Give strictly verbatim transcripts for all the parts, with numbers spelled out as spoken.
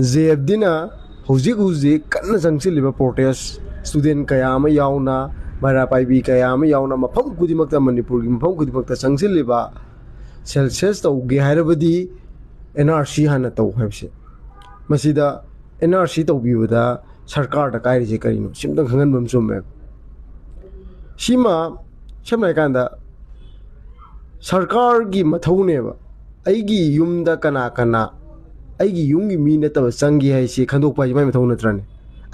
J F ꯗꯤꯅ ꯍꯧꯖꯤꯛ ꯍꯧꯖꯤꯛ ꯀꯟꯅ ꯆꯪꯁꯤꯜꯂꯤꯕ ꯄ꯭ꯔꯣꯇꯦꯁ, ꯁ꯭ꯇꯨꯗꯦꯟ ꯀꯌꯥ ꯑꯃ ꯌꯥꯎꯅ, ꯃꯩꯔꯥ ꯄꯥꯏꯕꯤ ꯀꯌꯥ ꯑꯃ ꯌꯥꯎꯅ, ꯃꯐꯝ ꯈꯨꯗꯤꯡꯃꯛꯇ, ꯃꯅꯤꯄꯨꯔꯒꯤ ꯃꯐꯝ ꯈꯨꯗꯤꯡꯃꯛꯇ ꯆꯪꯁꯤꯜꯂꯤꯕ, ꯁꯦꯜꯁꯤꯌꯁ ꯇꯧꯒꯦ ꯍꯥꯏꯔꯕꯗꯤ ꯑꯦꯟ ꯑꯥꯔ ꯁꯤ ꯍꯥꯟꯅ ꯇꯧ ꯍꯥꯏꯕꯁꯦ, ꯃꯁꯤꯗ ꯑꯦꯟ ꯑꯥꯔ ꯁꯤ ꯇꯧꯕꯤꯕꯗ ꯁꯔꯀꯥꯔꯗ ꯀꯥꯏꯔꯤꯁꯦ ꯀꯔꯤꯅꯣ? ꯁꯤꯝꯇꯪ ꯈꯪꯍꯟꯕ ꯑꯃ ꯆꯨꯝꯃꯦꯕ꯫ ꯁꯤꯃ ꯁꯝꯅ ꯍꯥꯏꯀꯥꯟꯗ ꯁꯔꯀꯥꯔꯒꯤ ꯃꯊꯧꯅꯦꯕ꯫ ꯑꯩꯒꯤ ꯌꯨꯝꯗ ꯀꯅꯥ ꯀꯅꯥ, ꯑꯩꯒꯤ ꯌꯨꯝꯒꯤ ꯃꯤ ꯅꯠꯇꯕ ꯆꯪꯒꯦ ꯍꯥꯏꯁꯤ ꯈꯟꯗꯣꯛꯄ ꯍꯥꯏꯁꯤ ꯃꯥꯏ ꯃꯊꯧ ꯅꯠꯇ꯭ꯔꯅꯦ?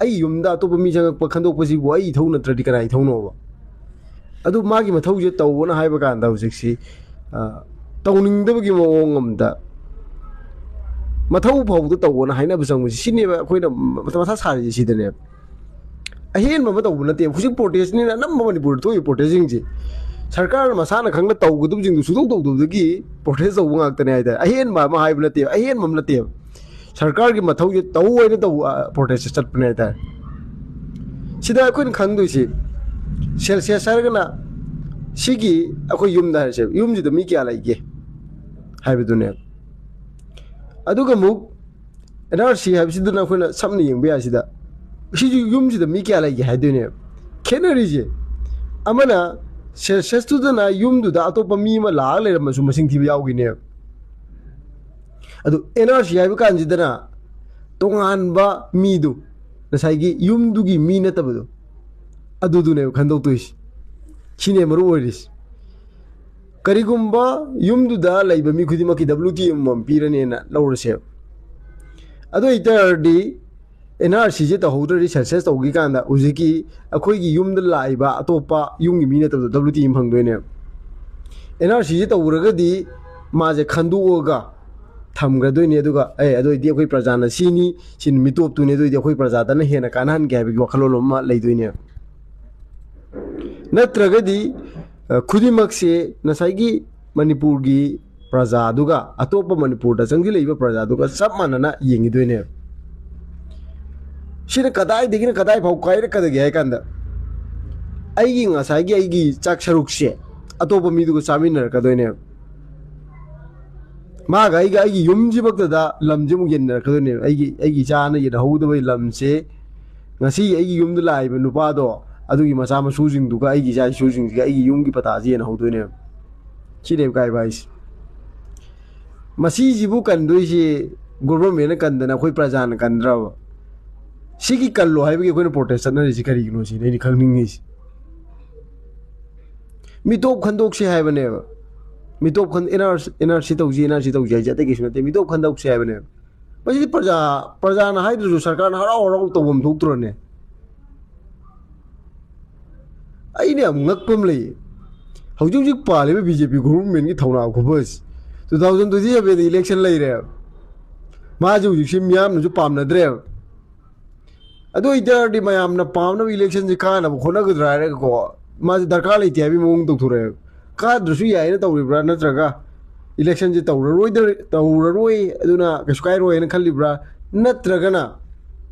ꯑꯩꯒꯤ ꯌꯨꯝꯗ ꯑꯇꯣꯞꯄ ꯃꯤ ꯆꯪꯉꯛꯄ ꯈꯟꯗꯣꯛꯄꯁꯤꯕꯨ ꯑꯩ ꯏꯊꯧ ꯅꯠꯇ꯭ꯔꯗꯤ ꯀꯅꯥ ꯏꯊꯧꯅꯣꯕ? ꯑꯗꯨ ꯃꯥꯒꯤ ꯃꯊꯧꯁꯦ ꯇꯧꯑꯣꯅ ꯍꯥꯏꯕ ꯀꯥꯟꯗ ꯍꯧꯖꯤꯛꯁꯤ, ꯑ, ꯇꯧꯅꯤꯡꯗꯕꯒꯤ ꯃꯑꯣꯡ ꯑꯃꯗ ꯃꯊꯧ ꯐꯥꯎꯗ ꯇꯧꯑꯣꯅ ꯍꯥꯏꯅꯕ ꯆꯪꯕꯁꯤ, ꯁꯤꯅꯦꯕ ꯑꯩꯈꯣꯏꯅ ꯃꯊꯥ ꯃꯊꯥ ꯁꯥꯔꯤꯁꯦ, ꯁꯤꯗꯅꯦꯕ꯫ ꯑꯍꯦꯟꯕ ꯑꯃ ꯇꯧꯕ ꯅꯠꯇꯦꯕ꯫ ꯍꯧꯖꯤꯛ ꯄ꯭ꯔꯣꯇꯦꯁꯅꯤꯅ ꯑꯅꯝꯕ ꯃꯅꯤꯄꯨꯔꯗ ꯊꯣꯛꯏꯕ ꯄ꯭ꯔꯣꯇꯦꯁꯁꯤꯡꯁꯦ ꯁꯔꯀꯥꯔꯅ ꯃꯁꯥꯅ ꯈꯪꯅ ꯇꯧꯒꯗꯕꯁꯤꯡꯗꯨ ꯁꯨꯡꯇꯧ ꯇꯧꯗꯕꯗꯒꯤ ꯄ꯭ꯔꯣꯇꯦꯁ ꯇꯧꯕ ꯉꯥꯛꯇꯅꯦ ꯍꯥꯏꯇꯥꯔꯦ꯫ ꯑꯍꯦꯟꯕ ꯑꯃ ꯍꯥꯏꯕ ꯅꯠꯇꯦꯕ, ꯑꯍꯦꯟꯕ ꯑꯃ ꯅꯠꯇꯦꯕ꯫ ꯁꯔꯀꯥꯔꯒꯤ ꯃꯊꯧꯁꯦ ꯇꯧ ꯍꯥꯏꯅ ꯇꯧꯕ, ꯑ, ꯄ꯭ꯔꯣꯇꯦꯁꯁꯦ ꯆꯠꯄꯅꯦ ꯍꯥꯏꯇꯥꯔꯦ꯫ ꯁꯤꯗ ꯑꯩꯈꯣꯏꯅ ꯈꯪꯗꯣꯏꯁꯤ, ꯁꯦꯜꯁꯤꯌꯁ ꯍꯥꯏꯔꯒꯅ ꯁꯤꯒꯤ ꯑꯩꯈꯣꯏ ꯌꯨꯝꯗ ꯍꯥꯏꯔꯁꯦ, ꯌꯨꯝꯁꯤꯗ ꯃꯤ ꯀꯌꯥ ꯂꯩꯒꯦ ꯍꯥꯏꯕꯗꯨꯅꯦꯕ꯫ ꯑꯗꯨꯒ ꯑꯃꯨꯛ ꯑꯦꯟ ꯑꯥꯔ ꯁꯤ ꯍꯥꯏꯕꯁꯤꯗꯅ ꯑꯩꯈꯣꯏꯅ ꯁꯝꯅ ꯌꯦꯡꯕ ꯌꯥꯏ꯫ ꯁꯤꯗ, ꯁꯤꯁꯨ ꯌꯨꯝꯁꯤꯗ ꯃꯤ ꯀꯌꯥ ꯂꯩꯒꯦ ꯍꯥꯏꯗꯣꯏꯅꯦꯕ꯫ ꯈꯦꯠꯅꯔꯤꯁꯦ, ꯑꯃꯅ ꯁꯦꯜꯁꯤꯌꯁꯇꯨꯗꯅ ꯌꯨꯝꯗꯨꯗ ꯑꯇꯣꯞꯄ ꯃꯤ ꯑꯃ ꯂꯥꯛꯑꯒ ꯂꯩꯔꯝꯃꯁꯨ ꯃꯁꯤꯡ ꯊꯤꯕ ꯌꯥꯎꯈꯤꯅꯦꯕ꯫ ꯑꯗꯨ ꯑꯦꯟ ꯑꯥꯔ ꯁꯤ ꯍꯥꯏꯕ ꯀꯥꯟꯁꯤꯗꯅ ꯇꯣꯉꯥꯟꯕ ꯃꯤꯗꯨ, ꯉꯁꯥꯏꯒꯤ ꯌꯨꯝꯗꯨꯒꯤ ꯃꯤ ꯅꯠꯇꯕꯗꯣ, ꯑꯗꯨꯗꯨꯅꯦꯕ ꯈꯟꯗꯣꯛꯇꯣꯏꯁꯤ꯫ ꯁꯤꯅꯦ ꯃꯔꯨ ꯑꯣꯏꯔꯤꯁꯤ꯫ ꯀꯔꯤꯒꯨꯝꯕ ꯌꯨꯝꯗꯨꯗ ꯂꯩꯕ ꯃꯤ ꯈꯨꯗꯤꯡꯃꯛꯀꯤ ꯗꯕ꯭ꯂꯤꯌꯨ ꯇꯤ ꯑꯃꯃꯝ ꯄꯤꯔꯅꯦꯅ ꯂꯧꯔꯁꯦꯕ꯫ ꯑꯗꯨ ꯑꯣꯏꯇꯥꯔꯗꯤ ꯑꯦꯟ ꯑꯥꯔ ꯁꯤꯁꯦ ꯇꯧꯍꯧꯗ꯭ꯔꯗꯤ, ꯁꯦꯟꯁꯁ ꯇꯧꯈꯤ ꯀꯥꯟꯗ ꯍꯧꯖꯤꯛꯀꯤ ꯑꯩꯈꯣꯏꯒꯤ ꯌꯨꯝꯗ ꯂꯥꯛꯏꯕ ꯑꯇꯣꯞꯄ ꯌꯨꯝꯒꯤ ꯃꯤ ꯅꯠꯇꯕꯗ ꯗꯕ꯭ꯂꯤꯌꯨ ꯇꯤ ꯑꯃ ꯐꯪꯗꯣꯏꯅꯦꯕ꯫ ꯑꯦꯟ ꯑꯥꯔ ꯁꯤꯁꯦ ꯇꯧꯈ꯭ꯔꯒꯗꯤ ꯃꯥꯁꯦ ꯈꯟꯗꯣꯛꯑꯒ ꯊꯝꯈ꯭ꯔꯗꯣꯏꯅꯦ꯫ ꯑꯗꯨꯒ, "ꯑꯦ, ꯑꯗꯨ ꯑꯣꯏꯗꯤ ꯑꯩꯈꯣꯏ ꯄ꯭ꯔꯖꯥꯅ ꯁꯤꯅꯤ, ꯁꯤꯅ ꯃꯤꯇꯣꯞꯇꯨꯅꯤ, ꯑꯗꯨ ꯑꯣꯏꯗꯤ ꯑꯩꯈꯣꯏ ꯄ꯭ꯔꯖꯥꯗꯅ ꯍꯦꯟꯅ ꯀꯥꯟꯅꯍꯟꯒꯦ" ꯍꯥꯏꯕꯒꯤ ꯋꯥꯈꯜꯂꯣꯟ ꯑꯃ ꯂꯩꯗꯣꯏꯅꯦꯕ꯫ ꯅꯠꯇ꯭ꯔꯒꯗꯤ, ꯑ, ꯈꯨꯗꯤꯡꯃꯛꯁꯦ ꯉꯁꯥꯏꯒꯤ ꯃꯅꯤꯄꯨꯔꯒꯤ ꯄ꯭ꯔꯖꯥꯗꯨꯒ ꯑꯇꯣꯞꯄ ꯃꯅꯤꯄꯨꯔꯗ ꯆꯪꯁꯤꯜꯂꯛꯏꯕ ꯄ꯭ꯔꯖꯥꯗꯨꯒ ꯆꯞ ꯃꯥꯟꯅꯅ ꯌꯦꯡꯈꯤꯗꯣꯏꯅꯦꯕ꯫ ꯁꯤꯅ ꯀꯗꯥꯏꯗꯒꯤꯅ ꯀꯗꯥꯏ ꯐꯥꯎ ꯀꯥꯏꯔꯛꯀꯗꯒꯦ ꯍꯥꯏ ꯀꯥꯟꯗ, ꯑꯩꯒꯤ ꯉꯁꯥꯏꯒꯤ ꯑꯩꯒꯤ ꯆꯥꯛ ꯁꯔꯨꯛꯁꯦ ꯑꯇꯣꯞꯄ ꯃꯤꯗꯨꯒ ꯆꯥꯃꯤꯟꯅꯔꯛꯀꯗꯣꯏꯅꯦꯕ꯫ ꯃꯥꯒ ꯑꯩꯒ, ꯑꯩꯒꯤ ꯌꯨꯝꯁꯤꯃꯛꯇꯗ ꯂꯝꯁꯦ ꯑꯃꯨꯛ ꯌꯦꯟꯅꯔꯛꯀꯗꯣꯏꯅꯦꯕ꯫ ꯑꯩꯒꯤ, ꯑꯩꯒꯤ ꯏꯆꯥꯅ ꯌꯦꯟꯅꯍꯧꯗꯕ ꯂꯝꯁꯦ, ꯉꯁꯤ ꯑꯩꯒꯤ ꯌꯨꯝꯗ ꯂꯥꯛꯏꯕ ꯅꯨꯄꯥꯗꯣ, ꯑꯗꯨꯒꯤ ꯃꯆꯥ ꯃꯁꯨꯁꯤꯡꯗꯨꯒ ꯑꯩꯒꯤ ꯏꯆꯥ ꯏꯁꯨꯁꯤꯡꯁꯤꯒ ꯑꯩꯒꯤ ꯌꯨꯝꯒꯤ ꯄꯇꯥꯁꯦ ꯌꯦꯟꯅꯍꯧꯗꯣꯏꯅꯦꯕ꯫ ꯁꯤꯅꯦꯕ ꯀꯥꯏꯕ ꯍꯥꯏꯁꯦ꯫ ꯃꯁꯤꯁꯤꯕꯨ ꯀꯟꯗꯣꯏꯁꯦ ꯒꯣꯚꯔꯟꯃꯦꯟꯅ ꯀꯟꯗꯅ ꯑꯩꯈꯣꯏ ꯄ꯭ꯔꯖꯥꯅ ꯀꯟꯗ꯭ꯔꯕ? ꯁꯤꯒꯤ ꯀꯜꯂꯣ ꯍꯥꯏꯕꯒꯤ ꯑꯩꯈꯣꯏꯅ ꯄ꯭ꯔꯣꯇꯦꯁ ꯆꯠꯅꯔꯤꯁꯤ ꯀꯔꯤꯒꯤꯅꯣ ꯁꯤꯅꯤ ꯑꯩꯅ ꯈꯪꯅꯤꯡꯉꯤꯁꯤ꯫ ꯃꯤꯇꯣꯞ ꯈꯟꯗꯣꯛꯁꯤ ꯍꯥꯏꯕꯅꯦꯕ꯫ ꯃꯤꯇꯣꯞ ꯈꯟ-, N R C, N R C ꯇꯧꯁꯤ, ꯑꯦꯟ ꯑꯥꯔ ꯁꯤ ꯇꯧꯁꯤ ꯍꯥꯏꯁꯦ ꯑꯇꯩ ꯀꯩꯁꯨ ꯅꯠꯇꯦ, ꯃꯤꯇꯣꯞ ꯈꯟꯗꯣꯛꯁꯤ ꯍꯥꯏꯕꯅꯦꯕ꯫ ꯃꯁꯤꯗꯤ ꯄ꯭ꯔꯖꯥ, ꯄ꯭ꯔꯖꯥꯅ ꯍꯥꯏꯗ꯭ꯔꯁꯨ ꯁꯔꯀꯥꯔꯅ ꯍꯔꯥꯎ ꯍꯔꯥꯎ ꯇꯧꯐꯝ ꯊꯣꯛꯇ꯭ꯔꯣꯅꯦ? ꯑꯩꯅ ꯌꯥꯝ ꯉꯛꯄ ꯑꯃ ꯂꯩꯌꯦ꯫ ꯍꯧꯖꯤꯛ ꯍꯧꯖꯤꯛ ꯄꯥꯜꯂꯤꯕ ꯕꯤ ꯖꯦ ꯄꯤ ꯒꯣꯚꯔꯟꯃꯦꯟꯒꯤ ꯊꯧꯅꯥ ꯈꯨꯐꯁꯤ, ꯇꯨ ꯊꯥꯎꯖꯟ ꯇ꯭ꯋꯦꯟꯇꯤ ꯁꯚꯦꯟꯗ ꯏꯂꯦꯛꯁꯟ ꯂꯩꯔꯦꯕ꯫ ꯃꯥꯁꯦ ꯍꯧꯖꯤꯛꯁꯤ ꯃꯤꯌꯥꯝꯅꯁꯨ ꯄꯥꯝꯅꯗ꯭ꯔꯦꯕ꯫ ꯑꯗꯨ ꯑꯣꯏꯇꯥꯔꯗꯤ ꯃꯌꯥꯝꯅ ꯄꯥꯝꯅꯕ ꯏꯂꯦꯛꯁꯟꯁꯦ ꯀꯥꯅꯕ ꯍꯣꯠꯅꯒꯗ꯭ꯔꯥ ꯍꯥꯏꯔꯒꯀꯣ, ꯃꯥꯁꯦ ꯗꯔꯀꯥꯔ ꯂꯩꯇꯦ ꯍꯥꯏꯕꯒꯤ ꯃꯑꯣꯡ ꯇꯧꯊꯣꯔꯛꯑꯦꯕ꯫ ꯀꯥꯗ꯭ꯔꯁꯨ ꯌꯥꯏꯅ ꯇꯧꯔꯤꯕ꯭ꯔꯥ, ꯅꯠꯇ꯭ꯔꯒ ꯏꯂꯦꯛꯁꯟꯁꯦ ꯇꯧꯔꯔꯣꯏꯗ-, ꯇꯧꯔꯔꯣꯏ, ꯑꯗꯨꯅ ꯀꯩꯁꯨ ꯀꯥꯏꯔꯣꯏ ꯍꯥꯏꯅ ꯈꯜꯂꯤꯕ꯭ꯔꯥ? ꯅꯠꯇ꯭ꯔꯒꯅ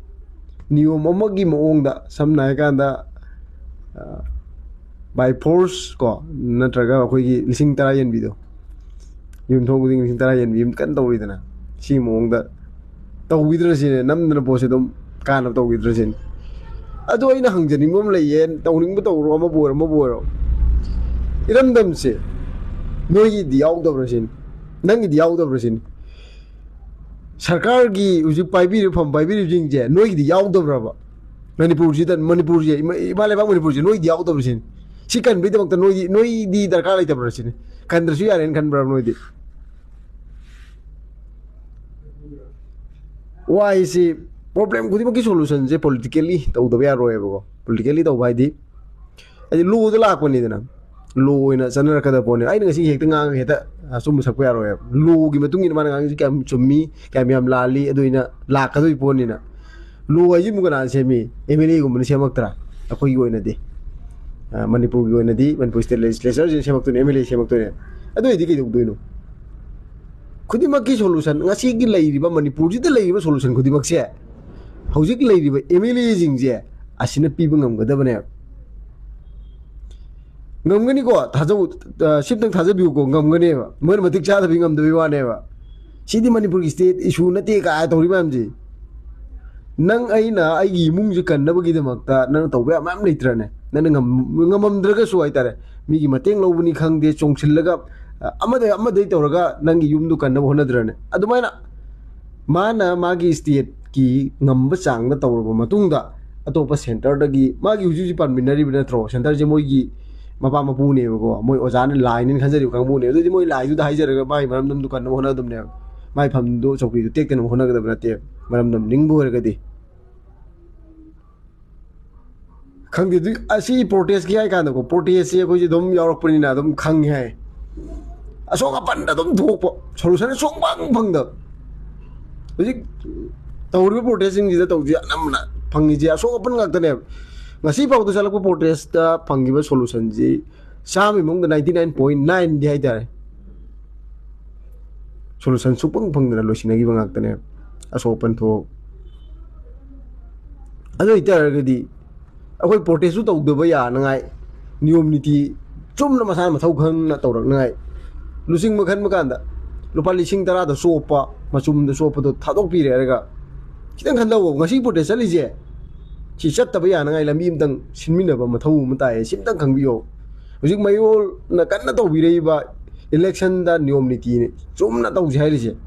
ꯅꯤꯌꯣꯝ ꯑꯃꯒꯤ ꯃꯑꯣꯡꯗ, ꯁꯝꯅ ꯍꯥꯏꯔꯀꯥꯟꯗ, ꯕꯥꯏ ꯐꯣꯔꯁ ꯀꯣ, ꯅꯠꯇ꯭ꯔꯒ ꯑꯩꯈꯣꯏꯒꯤ ꯂꯤꯁꯤꯡ ꯇꯔꯥ ꯌꯦꯟꯕꯤꯗꯣ, ꯌꯨꯝꯊꯣꯡ ꯈꯨꯗꯤꯡ ꯂꯤꯁꯤꯡ ꯇꯔꯥ ꯌꯦꯟꯕꯤ ꯑꯃ ꯀꯟꯅ ꯇꯧꯔꯤꯗꯅ, ꯁꯤꯒꯤ ꯃꯑꯣꯡꯗ ꯇꯧꯈꯤꯗ꯭ꯔꯁꯤꯅꯦ, ꯅꯝꯗꯅ ꯄꯣꯠꯁꯦ ꯑꯗꯨꯝ ꯀꯥꯟꯅꯕ ꯇꯧꯈꯤꯗ꯭ꯔꯁꯤꯅꯦ꯫ ꯑꯗꯣ ꯑꯩꯅ ꯍꯪꯖꯅꯤꯡꯕ ꯑꯃ ꯂꯩꯌꯦ, ꯇꯧꯅꯤꯡꯕ ꯇꯧꯔꯣ, ꯑꯃꯕꯨ ꯑꯣꯏꯔꯣ, ꯑꯃꯕꯨ ꯑꯣꯏꯔꯣ, ꯏꯔꯝꯗꯝꯁꯦ ꯅꯣꯏꯒꯤꯗꯤ ꯌꯥꯎꯗꯕ꯭ꯔꯥ ꯁꯤꯅꯤ, ꯅꯪꯒꯤꯗꯤ ꯌꯥꯎꯗꯕ꯭ꯔꯥ ꯁꯤꯅꯤ꯫ ꯁꯔꯀꯥꯔꯒꯤ ꯍꯧꯖꯤꯛ ꯄꯥꯏꯕꯤꯔꯤꯕ, ꯐꯝ ꯄꯥꯏꯕꯤꯔꯤꯕꯁꯤꯡꯁꯦ ꯅꯣꯏꯒꯤꯗꯤ ꯌꯥꯎꯗꯕ꯭ꯔꯕ? ꯃꯅꯤꯄꯨꯔꯁꯤꯗ, ꯃꯅꯤꯄꯨꯔꯁꯦ, ꯏꯃꯥ, ꯏꯃꯥ ꯂꯩꯕꯥꯛ ꯃꯅꯤꯄꯨꯔꯁꯦ ꯅꯣꯏꯒꯤꯗꯤ ꯌꯥꯎꯗꯕ꯭ꯔꯥ ꯁꯤꯅꯤ꯫ ꯁꯤ ꯀꯟꯕꯒꯤꯗꯃꯛꯇ ꯅꯣꯏꯗꯤ, ꯅꯣꯏꯗꯤ ꯗꯔꯀꯥꯔ ꯂꯩꯇꯕ꯭ꯔꯥ ꯁꯤꯅꯤ꯫ ꯀꯟꯗ꯭ꯔꯁꯨ ꯌꯥꯔꯦꯅ ꯈꯟꯕ꯭ꯔꯕ ꯅꯣꯏꯗꯤ? ꯋꯥꯏꯁꯤ, ꯄ꯭ꯔꯣꯕ꯭ꯂꯦꯝ ꯈꯨꯗꯤꯡꯃꯛꯀꯤ ꯁꯣꯂꯨꯁꯟꯁꯦ ꯄꯣꯂꯤꯇꯤꯀꯦꯜꯂꯤ ꯇꯧꯗꯕ ꯌꯥꯔꯣꯏꯕꯀꯣ꯫ ꯄꯣꯂꯤꯇꯤꯀꯦꯜꯂꯤ ꯇꯧꯕ ꯍꯥꯏꯗꯤ, ꯍꯥꯏꯗꯤ ꯂꯣꯗ ꯂꯥꯛꯄꯅꯤꯗꯅ, ꯂꯣ ꯑꯣꯏꯅ ꯆꯠꯅꯔꯛꯀꯗꯕ ꯄꯣꯠꯅꯤ꯫ ꯑꯩꯅ ꯉꯁꯤ ꯍꯦꯛꯇ ꯉꯥꯡꯉꯒ ꯍꯦꯛꯇ ꯑꯆꯨꯝꯕ ꯁꯛꯄ ꯌꯥꯔꯣꯏꯕ꯫ ꯂꯣꯒꯤ ꯃꯇꯨꯡ ꯏꯟꯅ ꯃꯥꯅ ꯉꯥꯡꯉꯤꯁꯤ ꯀꯌꯥꯝ ꯆꯨꯝꯃꯤ, ꯀꯌꯥꯝ ꯌꯥꯝ ꯂꯥꯜꯂꯤ, ꯑꯗꯨ ꯑꯩꯅ ꯂꯥꯛꯀꯗꯣꯏ ꯄꯣꯠꯅꯤꯅ꯫ ꯂꯣ ꯍꯥꯏꯁꯤꯕꯨ ꯀꯅꯥꯅ ꯁꯦꯝꯃꯤ? ꯑꯦꯝ ꯑꯦꯜ ꯑꯦꯒꯨꯝꯕꯅ ꯁꯦꯝꯃꯛꯇ꯭ꯔꯥ? ꯑꯩꯈꯣꯏꯒꯤ ꯑꯣꯏꯅꯗꯤ, ꯑ, ꯃꯅꯤꯄꯨꯔꯒꯤ ꯑꯣꯏꯅꯗꯤ ꯃꯅꯤꯄꯨꯔ ꯁ꯭ꯇꯦꯠ ꯂꯦꯖꯤꯁꯂꯦꯆꯔꯁꯤꯅ ꯁꯦꯝꯃꯛꯇꯣꯏꯅꯦ, ꯑꯦꯝ ꯑꯦꯜ ꯑꯦ ꯁꯦꯝꯃꯛꯇꯣꯏꯅꯦ꯫ ꯑꯗꯨ ꯑꯣꯏꯗꯤ ꯀꯩꯗꯧꯗꯣꯏꯅꯣ? ꯈꯨꯗꯤꯡꯃꯛꯀꯤ ꯁꯣꯂꯨꯁꯟ, ꯉꯁꯤꯒꯤ ꯂꯩꯔꯤꯕ ꯃꯅꯤꯄꯨꯔꯁꯤꯗ ꯂꯩꯔꯤꯕ ꯁꯣꯂꯨꯁꯟ ꯈꯨꯗꯤꯡꯃꯛꯁꯦ, ꯍꯧꯖꯤꯛ ꯂꯩꯔꯤꯕ ꯑꯦꯝ ꯑꯦꯜ ꯑꯦꯁꯤꯡꯁꯦ ꯑꯁꯤꯅ ꯄꯤꯕ ꯉꯝꯒꯗꯕꯅꯦꯕ꯫ ꯉꯝꯒꯅꯤꯀꯣ, ꯊꯥꯖꯧ, ꯑ, ꯁꯤꯝꯇꯪ ꯊꯥꯖꯕꯤꯌꯨꯀꯣ, ꯉꯝꯒꯅꯦꯕ꯫ ꯃꯣꯏꯅ ꯃꯇꯤꯛ ꯆꯥꯗꯕꯒꯤ ꯉꯝꯗꯕꯒꯤ ꯋꯥꯅꯦꯕ꯫ ꯁꯤꯗꯤ ꯃꯅꯤꯄꯨꯔꯒꯤ ꯁ꯭ꯇꯦꯠ ꯏꯁꯨ ꯅꯠꯇꯦ ꯀꯥꯏ ꯇꯧꯔꯤ ꯃꯌꯥꯝꯁꯦ꯫ ꯅꯪ ꯑꯩꯅ ꯑꯩꯒꯤ ꯏꯃꯨꯡꯁꯦ ꯀꯟꯅꯕꯒꯤꯗꯃꯛꯇ ꯅꯪꯅ ꯇꯧꯕ ꯌꯥꯕ ꯃꯌꯥꯝ ꯂꯩꯇ꯭ꯔꯅꯦ? ꯅꯪꯅ ꯉꯝ-, ꯉꯝꯃꯝꯗ꯭ꯔꯒꯁꯨ ꯍꯥꯏꯇꯥꯔꯦ, ꯃꯤꯒꯤ ꯃꯇꯦꯡ ꯂꯧꯕꯅꯤ ꯈꯪꯗꯦ, ꯆꯣꯡꯁꯤꯜꯂꯒ, ꯑ, ꯑꯃꯗ ꯑꯃꯗꯩ ꯇꯧꯔꯒ ꯅꯪꯒꯤ ꯌꯨꯝꯗꯨ ꯀꯟꯅꯕ ꯍꯣꯠꯅꯗ꯭ꯔꯅꯦ? ꯑꯗꯨꯃꯥꯏꯅ ꯃꯥꯅ ꯃꯥꯒꯤ ꯁ꯭ꯇꯦꯠꯀꯤ ꯉꯝꯕ ꯆꯥꯡꯗ ꯇꯧꯔꯕ ꯃꯇꯨꯡꯗ, ꯑꯇꯣꯞꯄ ꯁꯦꯟꯇꯔꯗꯒꯤ, ꯃꯥꯒꯤ ꯍꯧꯖꯤꯛ ꯍꯧꯖꯤꯛ ꯄꯥꯟꯃꯤꯟꯅꯔꯤꯕ ꯅꯠꯇ꯭ꯔꯣ? ꯁꯦꯟꯇꯔꯁꯦ ꯃꯣꯏꯒꯤ ꯃꯄꯥ ꯃꯄꯨꯅꯦꯕꯀꯣ, ꯃꯣꯏ ꯑꯣꯖꯥꯅ ꯂꯥꯏꯅꯦꯅ ꯈꯟꯖꯔꯤꯕ ꯀꯥꯡꯕꯨꯅꯦ꯫ ꯑꯗꯨꯗꯤ ꯃꯣꯏ ꯂꯥꯏꯗꯨꯗ ꯍꯥꯏꯖꯔꯒ ꯃꯥꯒꯤ ꯃꯔꯝꯗꯝꯗꯨ ꯀꯟꯅꯕ ꯍꯣꯠꯅꯒꯗꯕꯅꯦꯕ꯫ ꯃꯥꯒꯤ ꯐꯝꯗꯣ, ꯆꯧꯀ꯭ꯔꯤꯗꯣ ꯇꯦꯛꯇꯅꯕ ꯍꯣꯠꯅꯒꯗꯕ ꯅꯠꯇꯦ, ꯃꯔꯝꯗꯝ ꯅꯤꯡꯕ ꯑꯣꯏꯔꯒꯗꯤ꯫ ꯈꯪꯗꯦ, ꯑꯗꯨ, ꯑꯁꯤ ꯄ꯭ꯔꯣꯇꯦꯁꯀꯤ ꯍꯥꯏ ꯀꯥꯟꯗꯀꯣ, ꯄ꯭ꯔꯣꯇꯦꯁꯁꯦ ꯑꯩꯈꯣꯏꯁꯦ ꯑꯗꯨꯝ ꯌꯥꯎꯔꯛꯄꯅꯤꯅ ꯑꯗꯨꯝ ꯈꯪꯉꯦ ꯍꯥꯏ꯫ ꯑꯁꯣꯛ ꯑꯄꯟꯗ ꯑꯗꯨꯝ ꯊꯣꯛꯄ, ꯁꯣꯂꯨꯁꯟ ꯁꯨꯡꯐꯪ ꯐꯪꯗꯕ꯫ ꯍꯧꯖꯤꯛ ꯇꯧꯔꯤꯕ ꯄ꯭ꯔꯣꯇꯦꯁꯁꯤꯡꯁꯤꯗ ꯇꯧꯁꯤ ꯑꯅꯝꯕꯅ ꯐꯪꯉꯤꯁꯦ ꯑꯁꯣꯛ ꯑꯄꯟ ꯉꯥꯛꯇꯅꯦꯕ꯫ ꯉꯁꯤ ꯐꯥꯎꯗ ꯆꯠꯂꯛꯄ ꯄ꯭ꯔꯣꯇꯦꯁꯇ ꯐꯪꯈꯤꯕ ꯁꯣꯂꯨꯁꯟꯁꯤ ꯆꯥꯝꯃꯒꯤ ꯃꯅꯨꯡꯗ ninety nine point nine ꯗꯤ ꯍꯥꯏꯇꯥꯔꯦ, ꯁꯣꯂꯨꯁꯟ ꯁꯨꯡꯐꯪ ꯐꯪꯗꯅ ꯂꯣꯏꯁꯤꯟꯅꯈꯤꯕ ꯉꯥꯛꯇꯅꯦꯕ꯫ ꯑꯁꯣꯛ ꯑꯄꯟ ꯊꯣꯛ ꯑꯗꯨ ꯑꯣꯏꯇꯥꯔꯒꯗꯤ ꯑꯩꯈꯣꯏ ꯄ꯭ꯔꯣꯇꯦꯁꯁꯨ ꯇꯧꯗꯕ ꯌꯥꯅꯉꯥꯏ, ꯅꯤꯌꯣꯝ ꯅꯤꯇꯤ ꯆꯨꯝꯅ ꯃꯁꯥꯅ ꯃꯊꯧ ꯈꯪꯅ ꯇꯧꯔꯛꯅꯉꯥꯏ, ꯂꯨꯆꯤꯡꯕ ꯈꯟꯕ ꯀꯥꯟꯗ ꯂꯨꯄꯥ ꯂꯤꯁꯤꯡ ꯇꯔꯥꯗ ꯆꯣꯞꯄ, ꯃꯆꯨꯝꯗ ꯆꯣꯞꯄꯗꯣ ꯊꯥꯗꯣꯛꯄꯤꯔꯦ ꯍꯥꯏꯔꯒ, ꯈꯤꯇꯪ ꯈꯟꯊꯧꯑꯣ꯫ ꯉꯁꯤ ꯄ꯭ꯔꯣꯇꯦꯁ ꯆꯠꯂꯤꯁꯦ ꯁꯤ ꯆꯠꯇꯕ ꯌꯥꯅꯉꯥꯏ ꯂꯝꯕꯤ ꯑꯃꯇꯪ ꯁꯤꯟꯃꯤꯟꯅꯕ ꯃꯊꯧ ꯑꯃ ꯇꯥꯏꯌꯦ, ꯁꯤ ꯑꯃꯇꯪ ꯈꯪꯕꯤꯌꯣ꯫ ꯍꯧꯖꯤꯛ ꯃꯌꯣꯜꯅ ꯀꯟꯅ ꯇꯧꯕꯤꯔꯛꯏꯕ ꯏꯂꯦꯛꯁꯟꯗ ꯅꯤꯌꯣꯝ ꯅꯤꯇꯤꯅꯤ ꯆꯨꯝꯅ ꯇꯧꯁꯤ ꯍꯥꯏꯔꯤꯁꯦ,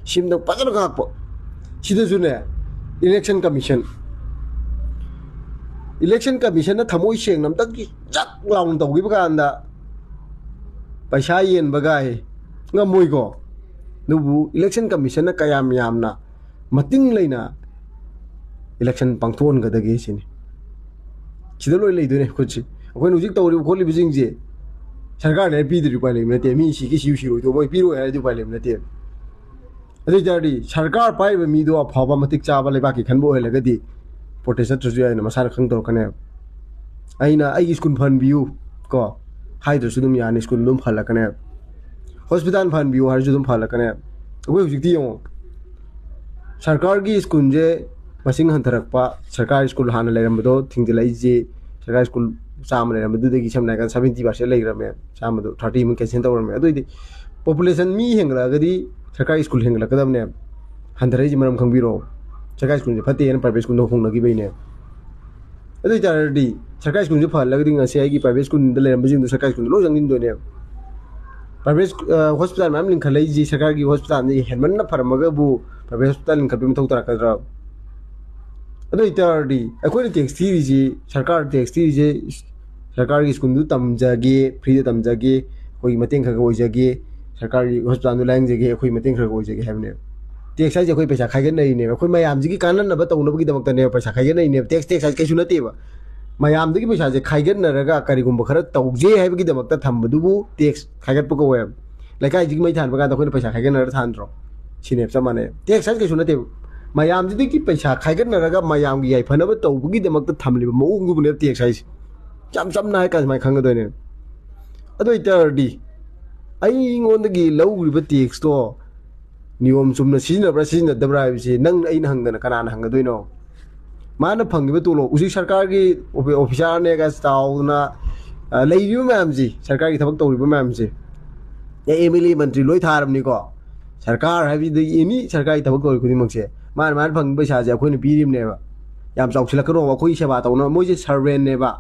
ꯁꯤ ꯑꯃꯇꯪ ꯐꯖꯅ ꯉꯥꯛꯄ꯫ ꯁꯤꯗꯁꯨꯅꯦ, ꯏꯂꯦꯛꯁꯟ ꯀꯃꯤꯁꯟ, ꯏꯂꯦꯛꯁꯟ ꯀꯃꯤꯁꯟꯅ ꯊꯃꯣꯏ ꯁꯦꯡꯅ ꯑꯝꯇꯪ ꯆꯛ ꯂꯥꯎꯅ ꯇꯧꯈꯤꯕ ꯀꯥꯟꯗ ꯄꯩꯁꯥ ꯌꯦꯟꯕꯒꯥꯏ ꯉꯝꯃꯣꯏꯀꯣ꯫ ꯑꯗꯨꯕꯨ ꯏꯂꯦꯛꯁꯟ ꯀꯃꯤꯁꯟꯅ ꯀꯌꯥꯝ ꯌꯥꯝꯅ ꯃꯇꯤꯡ ꯂꯩꯅ ꯏꯂꯦꯛꯁꯟ ꯄꯥꯡꯊꯣꯛꯍꯟꯒꯗꯒꯦ ꯁꯤꯅꯤ꯫ ꯁꯤꯗ ꯂꯣꯏ ꯂꯩꯗꯣꯏꯅꯦ ꯈꯨꯠꯁꯤ꯫ ꯑꯩꯈꯣꯏꯅ ꯍꯧꯖꯤꯛ ꯇꯧꯔꯤꯕ ꯈꯣꯠꯂꯤꯕꯁꯤꯡꯁꯦ ꯁꯔꯀꯥꯔꯅ ꯍꯦꯛ ꯄꯤꯗ꯭ꯔꯗꯤ ꯎꯄꯥꯏ ꯂꯩꯕ ꯅꯠꯇꯦ꯫ ꯃꯤ ꯁꯤꯒꯤ ꯁꯤꯌꯨ ꯁꯤꯔꯣꯏꯗꯣ ꯃꯣꯏ ꯄꯤꯔꯣꯏ ꯍꯥꯏꯔꯗꯤ ꯎꯄꯥꯏ ꯂꯩꯕ ꯅꯠꯇꯦ꯫ ꯑꯗꯨ ꯑꯣꯏꯇꯥꯔꯗꯤ ꯁꯔꯀꯥꯔ ꯄꯥꯏꯔꯤꯕ ꯃꯤꯗꯣ ꯑꯐꯕ ꯃꯇꯤꯛ ꯆꯥꯕ ꯂꯩꯕꯥꯛꯀꯤ ꯈꯟꯕ ꯑꯣꯏꯍꯜꯂꯒꯗꯤ ꯄ꯭ꯔꯣꯇꯦꯁ ꯆꯠꯇ꯭ꯔꯁꯨ ꯌꯥꯏꯅ ꯃꯁꯥꯅ ꯈꯪ ꯇꯧꯔꯛꯀꯅꯦꯕ꯫ ꯑꯩꯅ ꯑꯩꯒꯤ ꯁ꯭ꯀꯨꯜ ꯐꯍꯟꯕꯤꯌꯨ ꯀꯣ ꯍꯥꯏꯗ꯭ꯔꯁꯨ ꯑꯗꯨꯝ ꯌꯥꯅꯤ, ꯁ꯭ꯀꯨꯜ ꯑꯗꯨꯝ ꯐꯍꯜꯂꯛꯀꯅꯦꯕ꯫ ꯍꯣꯁꯄꯤꯇꯥꯜ ꯐꯍꯟꯕꯤꯌꯨ ꯍꯥꯏꯔꯁꯨ ꯑꯗꯨꯝ ꯐꯍꯜꯂꯛꯀꯅꯦꯕ꯫ ꯑꯩꯈꯣꯏ ꯍꯧꯖꯤꯛꯇꯤ ꯌꯦꯡꯉꯣ, ꯁꯔꯀꯥꯔꯒꯤ ꯁ꯭ꯀꯨꯜꯁꯦ ꯃꯁꯤꯡ ꯍꯟꯊꯔꯛꯄ, ꯁꯔꯀꯥꯔ ꯁ꯭ꯀꯨꯜ ꯍꯥꯟꯅ ꯂꯩꯔꯝꯕꯗꯣ ꯊꯤꯡꯖꯤꯜꯂꯛꯏꯁꯦ, ꯁꯔꯀꯥꯔ ꯁ꯭ꯀꯨꯜ ꯆꯥꯝꯃ ꯂꯩꯔꯝꯕꯗꯨꯗꯒꯤ ꯁꯝꯅ ꯍꯥꯏꯔꯀꯥꯟꯗ seventy percent ꯂꯩꯈ꯭ꯔꯝꯃꯦ, ꯆꯥꯝꯃꯗꯣ thirty ꯑꯃ cancel ꯇꯧꯔꯝꯃꯦ꯫ ꯑꯗꯨꯑꯣꯏꯗꯤ ꯄꯣꯄꯨꯂꯦꯁꯟ ꯃꯤ ꯍꯦꯟꯒꯠꯂꯛꯑꯒꯗꯤ ꯁꯔꯀꯥꯔꯒꯤ ꯁ꯭ꯀꯨꯜ ꯍꯦꯟꯒꯠꯂꯛꯀꯗꯕꯅꯦ꯫ ꯍꯟꯊꯔꯛꯏꯁꯦ ꯃꯔꯝ ꯈꯪꯕꯤꯔꯣ? ꯁꯔꯀꯥꯔ ꯁ꯭ꯀꯨꯜꯁꯦ ꯐꯠꯇꯦꯅ ꯄ꯭ꯔꯥꯏꯚꯦꯠ ꯁ꯭ꯀꯨꯜꯗ ꯍꯣꯡꯅꯈꯤꯕꯩꯅꯦ꯫ ꯑꯗꯨ ꯑꯣꯏꯇꯥꯔꯗꯤ ꯁꯔꯀꯥꯔ ꯁ꯭ꯀꯨꯜꯁꯦ ꯐꯍꯜꯂꯒꯗꯤ ꯉꯁꯤ ꯑꯩꯒꯤ ꯄ꯭ꯔꯥꯏꯚꯦꯠ ꯁ꯭ꯀꯨꯜꯗ ꯂꯩꯔꯝꯕꯁꯤꯡꯗꯣ ꯁꯔꯀꯥꯔ ꯁ꯭ꯀꯨꯜꯗ ꯂꯣꯏ ꯆꯪꯁꯤꯟꯗꯣꯏꯅꯦ꯫ ꯄ꯭ꯔꯥꯏꯚꯦꯠ ꯁ꯭ꯀꯨ-, ꯑ, ꯍꯣꯁꯄꯤꯇꯥꯜ ꯃꯌꯥꯝ ꯂꯤꯡꯈꯠꯂꯛꯏꯁꯤ ꯁꯔꯀꯥꯔꯒꯤ ꯍꯣꯁꯄꯤꯇꯥꯜꯅ ꯍꯦꯟꯃꯟꯅ ꯐꯔꯝꯃꯒꯕꯨ ꯄ꯭ꯔꯥꯏꯚꯦꯠ ꯍꯣꯁꯄꯤꯇꯥꯜ ꯂꯤꯡꯈꯠꯄꯒꯤ ꯃꯊꯧ ꯇꯥꯔꯛꯀꯗ꯭ꯔꯥ? ꯑꯗꯨ ꯑꯣꯏꯇꯥꯔꯗꯤ ꯑꯩꯈꯣꯏꯅ ꯇꯦꯛꯁ ꯊꯤꯔꯤꯁꯤ, ꯁꯔꯀꯥꯔ ꯇꯦꯛꯁ ꯊꯤꯔꯤꯁꯦ, ꯁꯔꯀꯥꯔꯒꯤ ꯁ꯭ꯀꯨꯜꯗꯨ ꯇꯝꯖꯒꯦ, ꯐ꯭ꯔꯤꯗ ꯇꯝꯖꯒꯦ, ꯑꯩꯈꯣꯏꯒꯤ ꯃꯇꯦꯡ ꯈꯔ ꯈꯔ ꯑꯣꯏꯖꯒꯦ, ꯁꯔꯀꯥꯔꯒꯤ ꯍꯣꯁꯄꯤꯇꯥꯜꯗꯨ ꯂꯥꯌꯦꯡꯖꯒꯦ, ꯑꯩꯈꯣꯏ ꯃꯇꯦꯡ ꯈꯔ ꯈꯔ ꯑꯣꯏꯖꯒꯦ ꯍꯥꯏꯕꯅꯦꯕ꯫ ꯇꯦꯛꯁ ꯍꯥꯏꯁꯦ ꯑꯩꯈꯣꯏ ꯄꯩꯁꯥ ꯈꯥꯏꯒꯠꯅꯔꯤꯅꯦꯕ, ꯑꯩꯈꯣꯏ ꯃꯌꯥꯝꯁꯤꯒꯤ ꯀꯥꯟꯅꯅꯕ ꯇꯧꯅꯕꯒꯤꯗꯃꯛꯇꯅꯦꯕ ꯄꯩꯁꯥ ꯈꯥꯏꯒꯠꯅꯔꯤꯅꯦꯕ꯫ ꯇꯦꯛꯁ, ꯇꯦꯛꯁ ꯍꯥꯏꯁꯦ ꯀꯩꯁꯨ ꯅꯠꯇꯦꯕ꯫ ꯃꯌꯥꯝꯗꯒꯤ ꯄꯩꯁꯥꯁꯦ ꯈꯥꯏꯒꯠꯅꯔꯒ ꯀꯔꯤꯒꯨꯝꯕ ꯈꯔ ꯇꯧꯖꯦ ꯍꯥꯏꯕꯒꯤꯗꯃꯛꯇ ꯊꯝꯕꯗꯨꯕꯨ ꯇꯦꯛꯁ ꯈꯥꯏꯒꯠꯄ ꯀꯧꯋꯦꯕ꯫ ꯂꯩꯀꯥꯏꯁꯤꯒꯤ ꯃꯩ ꯊꯥꯟꯕ ꯀꯥꯟꯗ ꯑꯩꯈꯣꯏꯅ ꯄꯩꯁꯥ ꯈꯥꯏꯒꯠꯅꯔꯒ ꯊꯥꯟꯗ꯭ꯔꯣ? ꯁꯤꯅꯦꯕ, ꯆꯞ ꯃꯥꯟꯅꯩ꯫ ꯇꯦꯛꯁ ꯍꯥꯏꯁꯦ ꯀꯩꯁꯨ ꯅꯠꯇꯦꯕ꯫ ꯃꯌꯥꯝꯁꯤꯗꯒꯤ ꯄꯩꯁꯥ ꯈꯥꯏꯒꯠꯅꯔꯒ ꯃꯌꯥꯝꯒꯤ ꯌꯥꯏꯐꯅꯕ ꯇꯧꯕꯒꯤꯗꯃꯛꯇ ꯊꯝꯂꯤꯕ ꯃꯑꯣꯡꯗꯨꯕꯨꯅꯦꯕ ꯇꯦꯛꯁ ꯍꯥꯏꯁꯦ꯫ ꯌꯥꯝ ꯆꯝꯅ ꯍꯥꯏꯔꯀꯥꯟꯗ ꯁꯨꯃꯥꯏꯅ ꯈꯪꯒꯗꯣꯏꯅꯦ꯫ ꯑꯗꯨ ꯑꯣꯏꯇꯥꯔꯗꯤ ꯑꯩꯉꯣꯟꯗꯒꯤ ꯂꯧꯔꯤꯕ ꯇꯦꯛꯁꯇꯣ ꯅꯤꯌꯣꯝ ꯆꯨꯝꯅ ꯁꯤꯖꯤꯟꯅꯕ꯭ꯔꯥ ꯁꯤꯖꯤꯟꯅꯗꯕ꯭ꯔꯥ ꯍꯥꯏꯕꯁꯤ ꯅꯪ ꯑꯩꯅ ꯍꯪꯗꯅ ꯀꯅꯥꯅ ꯍꯪꯒꯗꯣꯏꯅꯣ? ꯃꯥꯅ ꯐꯪꯉꯤꯕ ꯇꯣꯂꯣꯞ, ꯍꯧꯖꯤꯛ ꯁꯔꯀꯥꯔꯒꯤ ꯑꯣꯐꯤ-, ꯑꯣꯐꯤꯁꯥꯔꯅꯦꯒ ꯆꯥꯎꯗꯅ, ꯑ, ꯂꯩꯔꯤꯕ ꯃꯌꯥꯝꯁꯤ, ꯁꯔꯀꯥꯔꯒꯤ ꯊꯕꯛ ꯇꯧꯔꯤꯕ ꯃꯌꯥꯝꯁꯤ, ꯑꯦꯝ ꯑꯦꯜ ꯑꯦ, ꯃꯟꯇ꯭ꯔꯤ ꯂꯣꯏ ꯊꯥꯔꯕꯅꯤꯀꯣ꯫ ꯁꯔꯀꯥꯔ ꯍꯥꯏꯕꯗꯤ ꯑꯦꯅꯤ ꯁꯔꯀꯥꯔꯒꯤ ꯊꯕꯛ ꯇꯧꯔꯤ ꯈꯨꯗꯤꯡꯃꯛꯁꯦ, ꯃꯥꯅ, ꯃꯥꯅ ꯐꯪꯉꯤꯕ ꯄꯩꯁꯥꯁꯦ ꯑꯩꯈꯣꯏꯅ ꯄꯤꯔꯤꯕꯅꯦꯕ꯫ ꯌꯥꯝ ꯆꯥꯎꯁꯤꯜꯂꯛꯀꯅꯣꯕ, ꯑꯩꯈꯣꯏꯒꯤ ꯁꯦꯕꯥ ꯇꯧꯅꯕ꯫ ꯃꯣꯏꯁꯦ ꯁꯔꯚꯦꯟꯅꯦꯕ,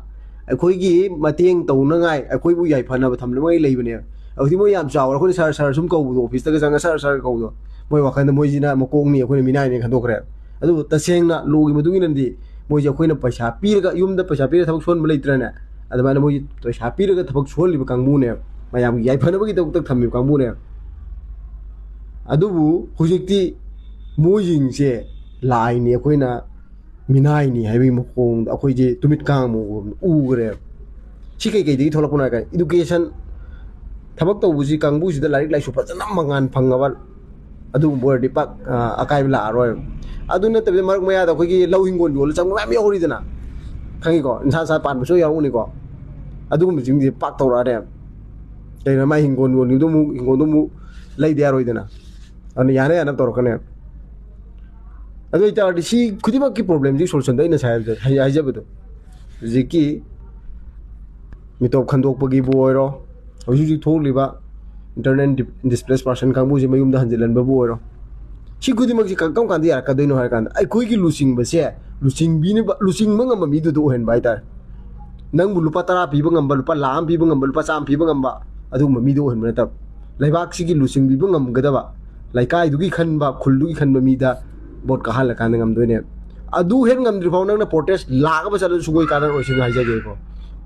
ꯑꯩꯈꯣꯏꯒꯤ ꯃꯇꯦꯡ ꯇꯧꯅꯉꯥꯏ, ꯑꯩꯈꯣꯏꯕꯨ ꯌꯥꯏꯐꯅꯕ ꯊꯝꯅꯉꯥꯏ ꯂꯩꯕꯅꯦꯕ꯫ ꯍꯧꯖꯤꯛꯇꯤ ꯃꯣꯏ ꯌꯥꯝ ꯆꯥꯎꯔꯦ, ꯑꯩꯈꯣꯏꯅ ꯁꯥꯔ, ꯁꯥꯔ ꯁꯨꯝ ꯀꯧꯕꯗꯣ, ꯑꯣꯐꯤꯁꯇꯒ ꯆꯪꯉ ꯁꯥꯔ, ꯁꯥꯔ ꯀꯧꯕꯗꯣ, ꯃꯣꯏ ꯋꯥꯈꯜꯗ ꯃꯣꯏꯁꯤꯅ ꯃꯀꯣꯛꯅꯤ, ꯑꯩꯈꯣꯏꯅ ꯃꯤꯅꯥꯏꯅꯦ ꯈꯟꯗꯣꯛꯈ꯭ꯔꯦ꯫ ꯑꯗꯨꯕꯨ ꯇꯁꯦꯡꯅ ꯂꯣꯒꯤ ꯃꯇꯨꯡ ꯏꯟꯅꯗꯤ ꯃꯣꯏꯁꯦ ꯑꯩꯈꯣꯏꯅ ꯄꯩꯁꯥ ꯄꯤꯔꯒ, ꯌꯨꯝꯗ ꯄꯩꯁꯥ ꯄꯤꯔꯒ ꯊꯕꯛ ꯁꯨꯍꯟꯕ ꯂꯩꯇ꯭ꯔꯅꯦ? ꯑꯗꯨꯃꯥꯏꯅ ꯃꯣꯏꯁꯦ ꯄꯩꯁꯥ ꯄꯤꯔꯒ ꯊꯕꯛ ꯁꯨꯍꯜꯂꯤꯕ ꯀꯥꯡꯕꯨꯅꯦꯕ, ꯃꯌꯥꯝꯒꯤ ꯌꯥꯏꯐꯅꯕꯒꯤꯗꯃꯛꯇ ꯊꯝꯃꯤꯕ ꯀꯥꯡꯕꯨꯅꯦꯕ꯫ ꯑꯗꯨꯕꯨ ꯍꯧꯖꯤꯛꯇꯤ ꯃꯣꯏꯁꯤꯡꯁꯦ ꯂꯥꯏꯅꯤ, ꯑꯩꯈꯣꯏꯅ ꯃꯤꯅꯥꯏꯅꯤ ꯍꯥꯏꯕꯒꯤ ꯃꯑꯣꯡꯗ ꯑꯩꯈꯣꯏꯁꯦ ꯇꯨꯃꯤꯠ ꯀꯥꯡ ꯑꯃ ꯎꯈ꯭ꯔꯦꯕ꯫ ꯁꯤ ꯀꯩꯀꯩꯗꯒꯤ ꯊꯣꯛꯂꯛꯄꯅꯣ ꯍꯥꯏ ꯀꯥꯟꯗ, ꯏꯗꯨꯀꯦꯁꯟ ꯊꯕꯛ ꯇꯧꯕꯁꯤ ꯀꯥꯡꯕꯨꯁꯤꯗ ꯂꯥꯏꯔꯤꯛ ꯂꯥꯏꯁꯨ ꯐꯖꯅ ꯃꯉꯥꯟ ꯐꯪꯉꯕ ꯑꯗꯨꯒꯨꯝꯕ ꯑꯣꯏꯔꯗꯤ ꯄꯥꯛ, ꯑ, ꯑꯀꯥꯏꯕ ꯂꯥꯛꯑꯔꯣꯏ꯫ ꯑꯗꯨ ꯅꯠꯇꯕꯤꯗ ꯃꯔꯛ ꯃꯌꯥꯗ ꯑꯩꯈꯣꯏꯒꯤ ꯂꯧ ꯍꯤꯡꯒꯣꯜ ꯌꯣꯜꯂ ꯆꯪꯕ ꯃꯌꯥꯝ ꯌꯥꯎꯔꯤꯗꯅ, ꯈꯪꯉꯤꯀꯣ? ꯅꯤꯁꯥ ꯁꯥ ꯄꯥꯟꯕꯁꯨ ꯌꯥꯎꯔꯝꯒꯅꯤꯀꯣ꯫ ꯑꯗꯨꯒꯨꯝꯕꯁꯤꯡꯁꯦ ꯄꯥꯛ ꯇꯧꯔꯛꯑꯅꯦꯕ꯫ ꯀꯩꯅꯣ, ꯃꯥꯏ ꯍꯤꯡꯒꯣꯜ ꯌꯣꯜꯂꯤꯕꯗꯣ ꯑꯃꯨꯛ, ꯍꯤꯡꯒꯣꯜꯗꯣ ꯑꯃꯨꯛ ꯂꯩꯗ ꯌꯥꯔꯣꯏꯗꯅ꯫ ꯑꯗꯨꯅ ꯌꯥꯅ ꯌꯥꯅꯕ ꯇꯧꯔꯛꯀꯅꯦꯕ꯫ ꯑꯗꯨ ꯑꯣꯏꯇꯥꯔꯗꯤ ꯁꯤ ꯈꯨꯗꯤꯡꯃꯛꯀꯤ ꯄ꯭ꯔꯣꯕ꯭ꯂꯦꯝꯁꯤ ꯁꯣꯂꯨꯁꯟꯗꯣ ꯑꯩꯅ ꯉꯁꯥꯏ ꯍꯥꯏꯕꯗ-, ꯍꯥꯏ-, ꯍꯥꯏꯖꯕꯗꯣ, ꯍꯧꯖꯤꯛꯀꯤ ꯃꯤꯇꯣꯞ ꯈꯟꯗꯣꯛꯄꯒꯤꯕꯨ ꯑꯣꯏꯔꯣ, ꯍꯧꯖꯤꯛ ꯍꯧꯖꯤꯛ ꯊꯣꯛꯂꯤꯕ Internally displaced person ꯀꯥꯡꯕꯨꯁꯦ ꯃꯌꯨꯝꯗ ꯍꯟꯖꯤꯜꯍꯟꯕꯕꯨ ꯑꯣꯏꯔꯣ, ꯁꯤ ꯈꯨꯗꯤꯡꯃꯛꯁꯤ ꯀ- ꯀꯔꯝ ꯀꯥꯟꯗ ꯌꯥꯔꯛꯀꯗꯣꯏꯅꯣ ꯍꯥꯏꯔ ꯀꯥꯟꯗ, ꯑꯩꯈꯣꯏꯒꯤ ꯂꯨꯆꯤꯡꯕꯁꯦ ꯂꯨꯆꯤꯡꯕꯤꯅꯕ, ꯂꯨꯆꯤꯡꯕ ꯉꯝꯕ ꯃꯤꯗꯨꯗ ꯑꯣꯏꯍꯟꯕ ꯍꯥꯏꯇꯥꯔꯦ꯫ ꯅꯪꯕꯨ ꯂꯨꯄꯥ ꯇꯔꯥ ꯄꯤꯕ ꯉꯝꯕ, ꯂꯨꯄꯥ ꯂꯥꯈ ꯑꯃ ꯄꯤꯕ ꯉꯝꯕ, ꯂꯨꯄꯥ ꯆꯥꯝꯃ ꯄꯤꯕ ꯉꯝꯕ ꯑꯗꯨꯒꯨꯝꯕ ꯃꯤꯗꯨ ꯑꯣꯏꯍꯟꯕ ꯅꯠꯇꯕ, ꯂꯩꯕꯥꯛꯁꯤꯒꯤ ꯂꯨꯆꯤꯡꯕꯤꯕ ꯉꯝꯒꯗꯕ, ꯂꯩꯀꯥꯏꯗꯨꯒꯤ ꯈꯟꯕ, ꯈꯨꯜꯗꯨꯒꯤ ꯈꯟꯕ ꯃꯤꯗ ꯚꯣꯠ ꯀꯥꯍꯜꯂꯀꯥꯟꯗ ꯉꯝꯗꯣꯏꯅꯦ꯫ ꯑꯗꯨ ꯍꯦꯛ ꯉꯝꯗ꯭ꯔꯤ ꯐꯥꯎ ꯅꯪꯅ ꯄ꯭ꯔꯣꯇꯦꯁ ꯂꯥꯛ ꯑꯃ ꯆꯠꯂꯁꯨ ꯁꯨꯡꯑꯣꯏ ꯀꯥꯟꯅꯔꯣꯏ ꯁꯤꯅ ꯍꯥꯏꯖꯒꯦꯀꯣ꯫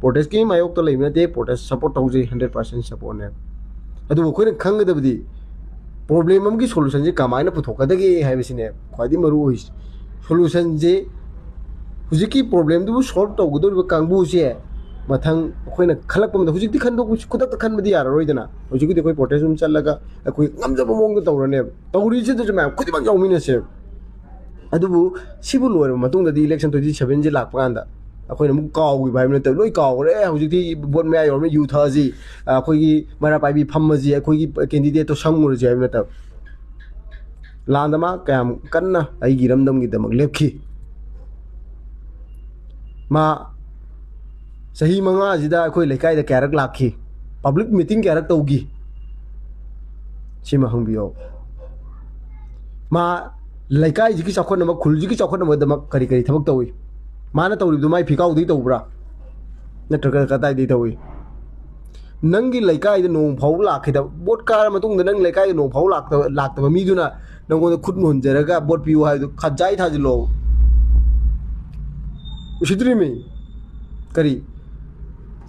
ꯄ꯭ꯔꯣꯇꯦꯁꯀꯤ ꯃꯥꯌꯣꯛꯇ ꯂꯩꯕ ꯅꯠꯇꯦ, ꯄ꯭ꯔꯣꯇꯦꯁ ꯁꯞꯄꯣꯔꯠ ꯇꯧꯖꯩ, ꯍꯟꯗ꯭ꯔꯦꯠ ꯄꯥꯔꯁꯦꯟ ꯁꯞꯄꯣꯔꯠꯅꯦ꯫ ꯑꯗꯨꯕꯨ ꯑꯩꯈꯣꯏꯅ ꯈꯪꯒꯗꯕꯗꯤ ꯄ꯭ꯔꯣꯕ꯭ꯂꯦꯝ ꯑꯃꯒꯤ ꯁꯣꯂꯨꯁꯟꯁꯦ ꯀꯃꯥꯏꯅ ꯄꯨꯊꯣꯛꯀꯗꯒꯦ ꯍꯥꯏꯕꯁꯤꯅꯦ ꯈ꯭ꯋꯥꯏꯗꯒꯤ ꯃꯔꯨ ꯑꯣꯏꯔꯤꯁꯦ꯫ ꯁꯣꯂꯨꯁꯟꯁꯦ ꯍꯧꯖꯤꯛꯀꯤ ꯄ꯭ꯔꯣꯕ꯭ꯂꯦꯝꯗꯨꯕꯨ ꯁꯣꯜꯕ ꯇꯧꯒꯗꯧꯔꯤꯕ ꯀꯥꯡꯕꯨꯁꯦ ꯃꯊꯪ ꯑꯩꯈꯣꯏꯅ ꯈꯜꯂꯛꯄ ꯃꯇꯝꯗ, ꯍꯧꯖꯤꯛꯇꯤ ꯈꯟꯗꯣꯛ ꯈꯨꯗꯛꯇ ꯈꯟꯕꯗꯤ ꯌꯥꯔꯔꯣꯏꯗꯅ, ꯍꯧꯖꯤꯛꯀꯤꯗꯤ ꯑꯩꯈꯣꯏ ꯄ꯭ꯔꯣꯇꯦꯁ ꯑꯗꯨꯝ ꯆꯠꯂꯒ ꯑꯩꯈꯣꯏ ꯉꯝꯖꯕ ꯃꯑꯣꯡꯗ ꯇꯧꯔꯅꯦꯕ꯫ ꯇꯧꯔꯤꯁꯤꯗꯁꯨ ꯃꯌꯥꯝ ꯈꯨꯗꯤꯡꯃꯛ ꯌꯥꯎꯃꯤꯟꯅꯁꯦꯕ꯫ ꯑꯗꯨꯕꯨ ꯁꯤꯕꯨ ꯂꯣꯏꯔꯕ ꯃꯇꯨꯡꯗꯗꯤ election twenty sevenꯁꯦ ꯂꯥꯛꯄ ꯀꯥꯟꯗ ꯑꯩꯈꯣꯏꯅ ꯑꯃꯨꯛ ꯀꯥꯎꯈꯤꯕ ꯍꯥꯏꯕ ꯅꯠꯇꯕ, ꯂꯣꯏ ꯀꯥꯎꯈ꯭ꯔꯦ꯫ ꯍꯧꯖꯤꯛꯇꯤ ꯚꯣꯠ ꯃꯌꯥ ꯌꯧꯔꯕꯅꯤꯅ ꯌꯨ ꯊꯛꯑꯁꯤ, ꯑꯩꯈꯣꯏꯒꯤ ꯃꯩꯔꯥ ꯄꯥꯏꯕꯤ ꯐꯝꯃꯁꯤ, ꯑꯩꯈꯣꯏꯒꯤ candidateꯇꯣ ꯁꯪꯉꯨꯔꯁꯤ ꯍꯥꯏꯕ ꯅꯠꯇꯕ꯫ ꯂꯥꯟꯗ ꯃꯥ ꯀꯌꯥꯝ ꯀꯟꯅ ꯑꯩꯒꯤ ꯏꯔꯝꯗꯝꯒꯤꯗꯃꯛ ꯂꯦꯞꯈꯤ꯫ ꯃꯥ ꯆꯍꯤ ꯃꯉꯥꯁꯤꯗ ꯑꯩꯈꯣꯏ ꯂꯩꯀꯥꯏꯗ ꯀꯌꯥꯔꯛ ꯂꯥꯛꯈꯤ, public meeting ꯀꯌꯥꯔꯛ ꯇꯧꯈꯤ, ꯁꯤꯃ ꯍꯪꯕꯤꯌꯣ꯫ ꯃꯥ ꯂꯩꯀꯥꯏꯁꯤꯒꯤ ꯆꯥꯎꯈꯠꯅꯕ, ꯈꯨꯜꯁꯤꯒꯤ ꯆꯥꯎꯈꯠꯅꯕꯗꯃꯛ ꯀꯔꯤ ꯀꯔꯤ ꯊꯕꯛ ꯇꯧꯏ? ꯃꯥꯅ ꯇꯧꯔꯤꯕꯗꯨ ꯃꯥꯏ ꯐꯤꯀꯥꯎꯗꯒꯤ ꯇꯧꯕ꯭ꯔꯥ, ꯅꯠꯇ꯭ꯔꯒ ꯀꯗꯥꯏꯗꯒꯤ ꯇꯧꯏ? ꯅꯪꯒꯤ ꯂꯩꯀꯥꯏꯗ ꯅꯣꯡ ꯐꯥꯎꯕ ꯂꯥꯛꯈꯤꯗꯕ, ꯚꯣꯠ ꯀꯥꯔ ꯃꯇꯨꯡꯗ ꯅꯪ ꯂꯩꯀꯥꯏꯗ ꯅꯣꯡ ꯐꯥꯎꯕ ꯂꯥꯛꯇꯕ, ꯂꯥꯛꯇꯕ ꯃꯤꯗꯨꯅ ꯅꯪꯉꯣꯟꯗ ꯈꯨꯠ ꯍꯣꯟꯖꯔꯒ ꯚꯣꯠ ꯄꯤꯌꯨ ꯍꯥꯏꯕꯗꯨ ꯈꯖꯥꯏ ꯊꯥꯖꯤꯜꯂꯣ꯫ ꯎꯁꯤꯠꯇ꯭ꯔꯤꯃꯤ꯫ ꯀꯔꯤ?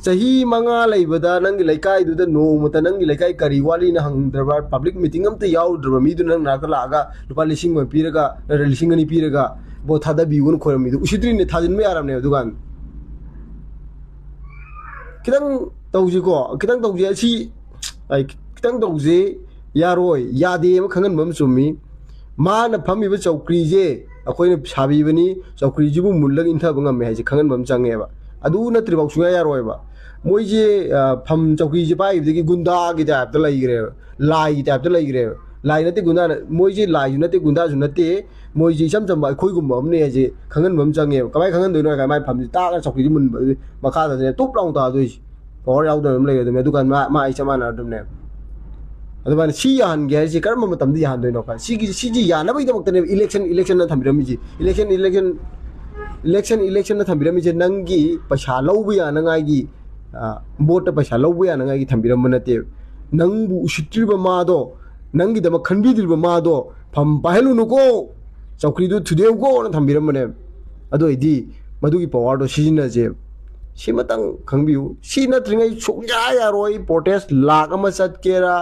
ꯆꯍꯤ ꯃꯉꯥ ꯂꯩꯕꯗ ꯅꯪꯒꯤ ꯂꯩꯀꯥꯏꯗꯨꯗ ꯅꯣꯡꯃꯇ ꯅꯪꯒꯤ ꯂꯩꯀꯥꯏ ꯀꯔꯤ ꯋꯥꯠꯂꯤꯅ ꯍꯪꯗ꯭ꯔꯕ, public meeting ꯑꯝꯇ ꯌꯥꯎꯔꯨꯗ꯭ꯔꯕ ꯃꯤꯗꯨꯅ ꯅꯪ ꯅꯥꯛꯇ ꯂꯥꯛꯑꯒ ꯂꯨꯄꯥ ꯂꯤꯁꯤꯡ ꯑꯃ ꯄꯤꯔꯒ, ꯅꯠꯇ꯭ꯔ ꯂꯤꯁꯤꯡ ꯑꯅꯤ ꯄꯤꯔꯒ ꯚꯣꯠ ꯊꯥꯗꯕꯤꯌꯨꯅ ꯈꯣꯏꯔꯝꯃꯤꯗꯨ ꯎꯁꯤꯠꯇ꯭ꯔꯤꯅꯦ, ꯊꯥꯖꯤꯟꯕ ꯌꯥꯔꯕꯅꯦ ꯑꯗꯨꯀꯥꯟꯗ꯫ ꯈꯤꯇꯪ ꯇꯧꯁꯤꯀꯣ, ꯈꯤꯇꯪ ꯇꯧꯁꯤ꯫ ꯑꯁꯤ, ꯑꯩ, ꯈꯤꯇꯪ ꯇꯧꯁꯤ꯫ ꯌꯥꯔꯣꯏ, ꯌꯥꯗꯦ ꯑꯃ ꯈꯪꯍꯟꯕ ꯑꯃ ꯆꯨꯝꯃꯤ꯫ ꯃꯥꯅ ꯐꯝꯃꯤꯕ ꯆꯧꯀ꯭ꯔꯤꯁꯦ ꯑꯩꯈꯣꯏꯅ ꯁꯥꯕꯤꯕꯅꯤ, ꯆꯧꯀ꯭ꯔꯤꯁꯤꯕꯨ ꯃꯨꯜꯂꯒ ꯏꯟꯊꯕ ꯉꯝꯃꯦ ꯍꯥꯏꯁꯦ ꯈꯪꯍꯟꯕ ꯑꯃ ꯆꯪꯉꯦꯕ꯫ ꯑꯗꯨ ꯅꯠꯇ꯭ꯔꯤꯐꯥꯎ ꯁꯨꯡꯌꯥ ꯌꯥꯔꯣꯏꯕ꯫ ꯃꯣꯏꯁꯦ, ꯑ, ꯐꯝ ꯆꯧꯀ꯭ꯔꯤꯁꯦ ꯄꯥꯏꯈꯤꯕꯗꯒꯤ ꯒꯨꯟꯗꯥꯒꯤ ꯇꯥꯏꯞꯇ ꯂꯩꯈ꯭ꯔꯦꯕ, ꯂꯥꯏꯒꯤ ꯇꯥꯏꯞꯇ ꯂꯩꯈ꯭ꯔꯦꯕ꯫ ꯂꯥꯏ ꯅꯠꯇꯦ ꯒꯨꯟꯗꯥꯅ, ꯃꯣꯏꯁꯦ ꯂꯥꯏꯁꯨ ꯅꯠꯇꯦ, ꯒꯨꯟꯗꯥꯁꯨ ꯅꯠꯇꯦ꯫ ꯃꯣꯏꯁꯦ ꯏꯆꯝ ꯆꯝꯕ ꯑꯩꯈꯣꯏꯒꯨꯝꯕ ꯑꯃꯅꯦ ꯍꯥꯏꯁꯦ ꯈꯪꯍꯟꯕ ꯑꯃ ꯆꯪꯉꯦꯕ꯫ ꯀꯃꯥꯏꯅ ꯈꯪꯍꯟꯗꯣꯏꯅꯣ ꯍꯥꯏ ꯀꯥꯟꯗ ꯃꯥꯏ ꯐꯝꯁꯦ ꯇꯥꯛꯑꯒ ꯆꯧꯀ꯭ꯔꯤꯁꯦ ꯃꯨꯟꯕ ꯃꯈꯥꯗꯅꯦ ꯇꯨꯞ ꯂꯥꯎꯅ ꯇꯥꯗꯣꯏꯁꯦ꯫ ꯄꯋꯥꯔ ꯌꯥꯎꯗꯕ ꯑꯃ ꯂꯩꯔꯗꯕꯅꯦ꯫ ꯑꯗꯨꯀꯥꯟꯗ ꯃꯥ, ꯃꯥ ꯑꯩ ꯆꯞ ꯃꯥꯟꯅꯔꯗꯕꯅꯦ꯫ ꯑꯗꯨꯃꯥꯏꯅ ꯁꯤ ꯌꯥꯍꯟꯒꯦ ꯍꯥꯏꯁꯦ ꯀꯔꯝꯕ ꯃꯇꯝꯗ ꯌꯥꯍꯟꯗꯣꯏꯅꯣ ꯈꯪ-, ꯁꯤꯒꯤ, ꯁꯤꯒꯤ ꯌꯥꯅꯕꯒꯤꯗꯃꯛꯇꯅꯦꯕ election, election ꯅ ꯊꯝꯕꯤꯔꯝꯃꯤꯁꯦ꯫ Election, election, election, election ꯅ ꯊꯝꯕꯤꯔꯝꯃꯤꯁꯦ ꯅꯪꯒꯤ ꯄꯩꯁꯥ ꯂꯧꯕ ꯌꯥꯅꯉꯥꯏꯒꯤ, ꯕꯣꯠꯇ ꯄꯩꯁꯥ ꯂꯧꯕ ꯌꯥꯅꯉꯥꯏꯒꯤ ꯊꯝꯕꯤꯔꯝꯕ ꯅꯠꯇꯦ꯫ ꯅꯪꯕꯨ ꯎꯁꯤꯠꯇ꯭ꯔꯤꯕ ꯃꯥꯗꯣ, ꯅꯪꯒꯤꯗꯃꯛ ꯈꯟꯕꯤꯗ꯭ꯔꯤꯕ ꯃꯥꯗꯣ ꯐꯝ ꯄꯥꯏꯍꯜꯂꯨꯅꯨꯀꯣ, ꯆꯧꯀ꯭ꯔꯤꯗꯨ ꯊꯨꯗꯦꯛꯎꯀꯣꯅ ꯊꯝꯕꯤꯔꯝꯕꯅꯦ꯫ ꯑꯗꯨ ꯑꯣꯏꯗꯤ ꯃꯗꯨꯒꯤ power ꯗꯣ ꯁꯤꯖꯤꯟꯅꯁꯦ꯫ ꯁꯤꯃꯇꯪ ꯈꯪꯕꯤꯌꯨ꯫ ꯁꯤ ꯅꯠꯇ꯭ꯔꯤꯉꯩ ꯁꯨꯡꯌꯥ ꯌꯥꯔꯣꯏ꯫ Protest ꯂꯥꯛ ꯑꯃ ꯆꯠꯀꯦꯔꯥ,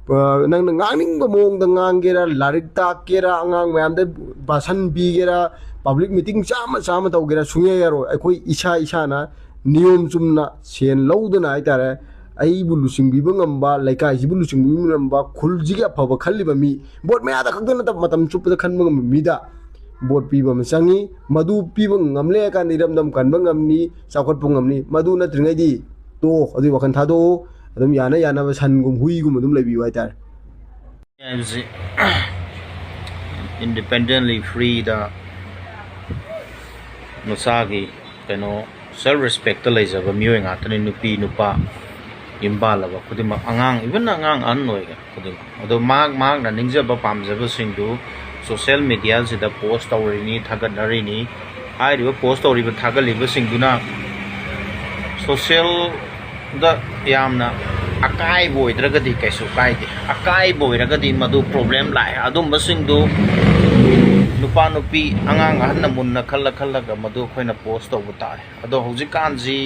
ꯑ, ꯅꯪꯅ ꯉꯥꯡꯅꯤꯡꯕ ꯃꯑꯣꯡꯗ ꯉꯥꯡꯒꯦꯔꯥ, ꯂꯥꯏꯔꯤꯛ ꯇꯥꯛꯀꯦꯔꯥ, ꯑꯉꯥꯡ ꯃꯌꯥꯝꯗ ꯚꯥꯁꯟ ꯄꯤꯒꯦꯔꯥ, public meeting ꯆꯥꯝꯃ ꯆꯥꯝꯃ ꯇꯧꯒꯦꯔꯥ, ꯁꯨꯡꯌꯥ ꯌꯥꯔꯣꯏ꯫ ꯑꯩꯈꯣꯏ ꯏꯁꯥ ꯏꯁꯥꯅ ꯅꯤꯌꯣꯝ ꯆꯨꯝꯅ ꯁꯦꯟ ꯂꯧꯗꯅ ꯍꯥꯏꯇꯥꯔꯦ, ꯑꯩꯕꯨ ꯂꯨꯆꯤꯡꯕꯤꯕ ꯉꯝꯕ, ꯂꯩꯀꯥꯏꯁꯤꯕꯨ ꯂꯨꯆꯤꯡꯕꯤꯕ ꯉꯝꯕ, ꯈꯨꯜꯁꯤꯒꯤ ꯑꯐꯕ ꯈꯜꯂꯤꯕ ꯃꯤ, ꯚꯣꯠ ꯃꯌꯥꯗ ꯈꯛꯇ ꯅꯠꯇꯕ ꯃꯇꯝ ꯆꯨꯞꯄꯗ ꯈꯟꯕ ꯉꯝꯕ ꯃꯤꯗ ꯚꯣꯠ ꯄꯤꯕ ꯑꯃ ꯆꯪꯉꯤ꯫ ꯃꯗꯨ ꯄꯤꯕ ꯉꯝꯂꯦ ꯍꯥꯏ ꯀꯥꯟꯗ ꯏꯔꯝꯗꯝ ꯀꯟꯕ ꯉꯝꯅꯤ, ꯆꯥꯎꯈꯠꯄ ꯉꯝꯅꯤ꯫ ꯃꯗꯨ ꯅꯠꯇ꯭ꯔꯤꯉꯩꯗꯤ ꯇꯣꯛꯑꯣ, ꯑꯗꯨꯒꯤ ꯋꯥꯈꯜ ꯊꯥꯗꯣꯛꯑꯣ꯫ ꯑꯗꯨꯝ ꯌꯥꯅ ꯌꯥꯅꯕ ꯁꯟꯒꯨꯝ ꯍꯨꯏꯒꯨꯝ ꯑꯗꯨꯝ ꯂꯩꯕꯤꯌꯨ ꯍꯥꯏꯇꯥꯔꯦ꯫ ꯍꯥꯏꯕꯁꯤ independently free ꯗ ꯃꯁꯥꯒꯤ ꯀꯩꯅꯣ self respect ꯇ ꯂꯩꯖꯕ ꯃꯤꯑꯣꯏ ꯉꯥꯛꯇꯅꯤ꯫ ꯅꯨꯄꯤ ꯅꯨꯄꯥ ꯌꯨꯝ ꯄꯥꯜꯂꯕ ꯈꯨꯗꯤꯡꯃꯛ, ꯑꯉꯥꯡ, even ꯑꯉꯥꯡ ꯑꯍꯟ ꯑꯣꯏꯒꯦꯔꯥ ꯈꯨꯗꯤꯡꯃꯛ꯫ ꯑꯗꯣ ꯃꯍꯥꯛ ꯃꯍꯥꯛꯅ ꯅꯤꯡꯖꯕ ꯄꯥꯝꯖꯕꯁꯤꯡꯗꯨ social media ꯁꯤꯗ post ꯇꯧꯔꯤꯅꯤ, ꯊꯥꯒꯠꯅꯔꯤꯅꯤ꯫ ꯍꯥꯏꯔꯤꯕ post ꯇꯧꯔꯤꯕ ꯊꯥꯒꯠꯂꯤꯕꯁꯤꯡꯗꯨꯅ social ꯗ ꯌꯥꯝꯅ ꯑꯀꯥꯏꯕ ꯑꯣꯏꯗ꯭ꯔꯒꯗꯤ ꯀꯩꯁꯨ ꯀꯥꯏꯗꯦ꯫ ꯑꯀꯥꯏꯕ ꯑꯣꯏꯔꯒꯗꯤ ꯃꯗꯨ problem ꯂꯥꯛꯑꯦ꯫ ꯑꯗꯨꯝꯕꯁꯤꯡꯗꯨ ꯅꯨꯄꯥ ꯅꯨꯄꯤ ꯑꯉꯥꯡ ꯑꯍꯟꯅ ꯃꯨꯟꯅ ꯈꯜꯂ ꯈꯜꯂꯒ ꯃꯗꯨ ꯑꯩꯈꯣꯏꯅ post ꯇꯧꯕ ꯇꯥꯔꯦ꯫ ꯑꯗꯣ ꯍꯧꯖꯤꯛꯀꯥꯟꯁꯤ